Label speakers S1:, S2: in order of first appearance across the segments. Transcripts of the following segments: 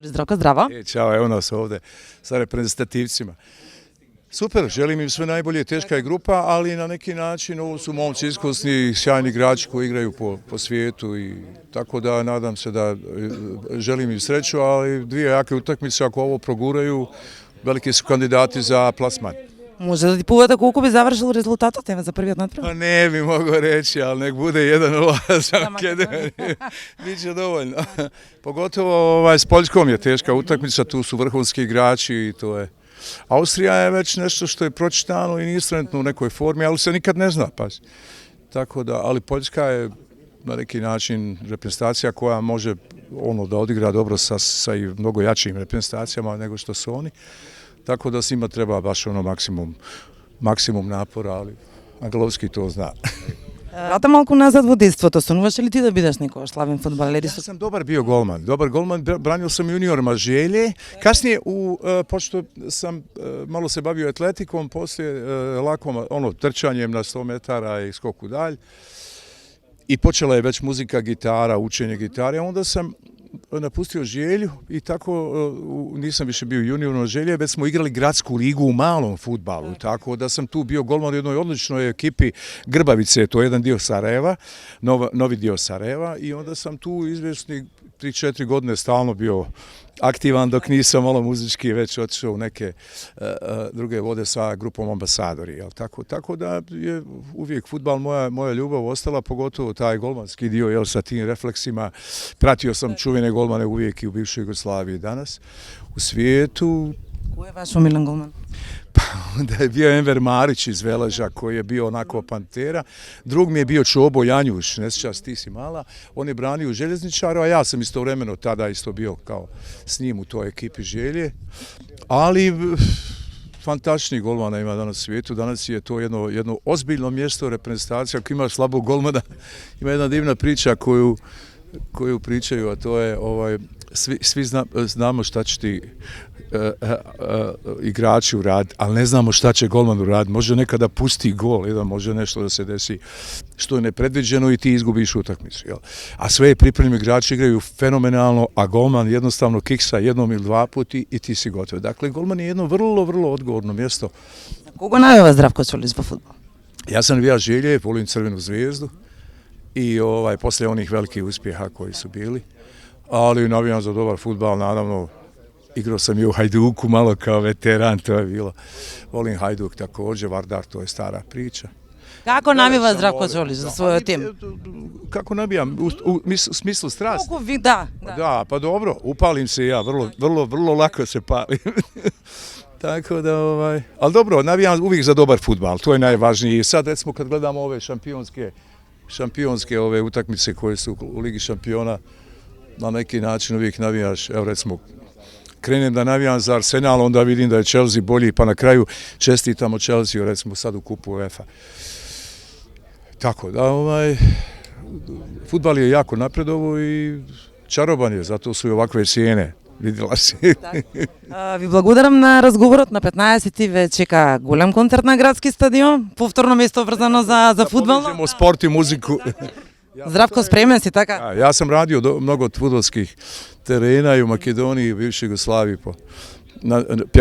S1: Zdravko, zdravo.
S2: Ćao, evo nas ovdje sa reprezentativcima. Super, želim im sve najbolje, teška je grupa, ali na neki način ovo su momci iskusni, sjajni igrači koji igraju po svijetu i tako da nadam se da želim im sreću, ali dvije jake utakmice ako ovo proguraju, veliki su kandidati za plasman.
S1: Može da ti puvata koliko bi završilo rezultata tebe za prvi odnaprav?
S2: Pa ne bi mogao reći, ali nek bude 1-0 za Makedoniju. Biće dovoljno. Pogotovo s Poljskom je teška utakmica, tu su vrhunski igrači i to je. Austrija je već nešto što je pročitano i nije trenutno u nekoj formi, ali se nikad ne zna. Pa. Tako da, ali Poljska je na neki način reprezentacija koja može da odigra dobro sa i mnogo jačim reprezentacijama nego što su oni. Tako da s njima treba baš maksimum napora, ali Angelovski to zna.
S1: Vrata malko nazad v dejstvo, sunуваš li ti da бидеш neko славен фудбалер?
S2: Ja sam dobar golman, branio sam juniorima želje. Kasnije, pošto sam malo se bavio atletikom, poslije lakom trčanjem na 100 metara i skoku dalj. I počela je već muzika, gitara, učenje gitare, onda sam napustio želju i tako nisam više bio junior na želje, već smo igrali gradsku ligu u malom fudbalu, tako da sam tu bio golman u jednoj odličnoj ekipi Grbavice, to je jedan dio Sarajeva, novi dio Sarajeva i onda sam tu izvjesni 3-4 godine stalno bio aktivan dok nisam malo muzički već otišao u neke druge vode sa grupom Ambasadori. Tako da je uvijek fudbal moja ljubav ostala, pogotovo taj golmanski dio sa tim refleksima. Pratio sam čuvene golmane uvijek i u bivšoj Jugoslaviji danas. U svijetu...
S1: Ko je vaš omiljen golman?
S2: Da je bio Enver Marić iz Veleža koji je bio onako pantera. Drug mi je bio Čobo Janjuš, ne sjećam se, ti si mala. On je branio Željezničaru, a ja sam istovremeno tada isto bio kao s njim u toj ekipi Želje. Ali fantastičnih golmana ima danas u svijetu. Danas je to jedno ozbiljno mjesto reprezentacija. Ako imaš slabog golmana, ima jedna divna priča koju pričaju, a to je svi znamo šta će ti igrači uraditi, ali ne znamo šta će golman uraditi. Može nekada pusti gol, može nešto da se desi što je nepredviđeno i ti izgubiš utakmicu. A sve je pripremljeni, igrači igraju fenomenalno, a golman jednostavno kiksa jednom ili dva puta i ti si gotov. Dakle, golman je jedno vrlo, vrlo odgovorno mjesto.
S1: Koga najava Zdravko Čolić za fudbal?
S2: Ja sam navijao Želje, volim Crvenu zvezdu i poslije onih velikih uspjeha koji su bili, ali navijam za dobar fudbal, naravno. Igrao sam i u Hajduku malo kao veteran, to je bilo. Volim Hajduk također, Vardar, to je stara priča.
S1: Kako nabiva Zdravko Čolić za svoj tim?
S2: Kako nabijam? U smislu strast? Da, pa dobro, upalim se ja, vrlo lako se palim. Tako da, ali dobro, nabijam uvijek za dobar fudbal, to je najvažnije. Sad recimo kad gledamo ove šampionske ove utakmice koje su u Ligi šampiona, na neki način uvijek navijaš, evo recimo, krenem da navijam za Arsenal, onda vidim da je Chelsea bolji, pa na kraju čestitamo Chelsea, recimo sad u kupu UEFA. Tako da, fudbal je jako napredovo i čaroban je, zato su i ovakve cijene, vidjela si.
S1: Ви благодарам на разговорот. На 15-ти ве чека голем концерт на градски стадион. Повторно место врзано за фудбал.
S2: Možemo sport i muziku.
S1: Zdravko, spreman si, така?
S2: Ja sam radio mnogo fudbalskih terena i u Makedoniji i u bivšoj Jugoslaviji,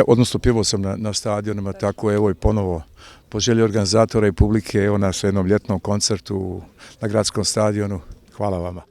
S2: odnosno pjevao sam na stadionima, tako evo i ponovo po želji organizatora i publike, evo na jednom ljetnom koncertu na gradskom stadionu. Hvala vama.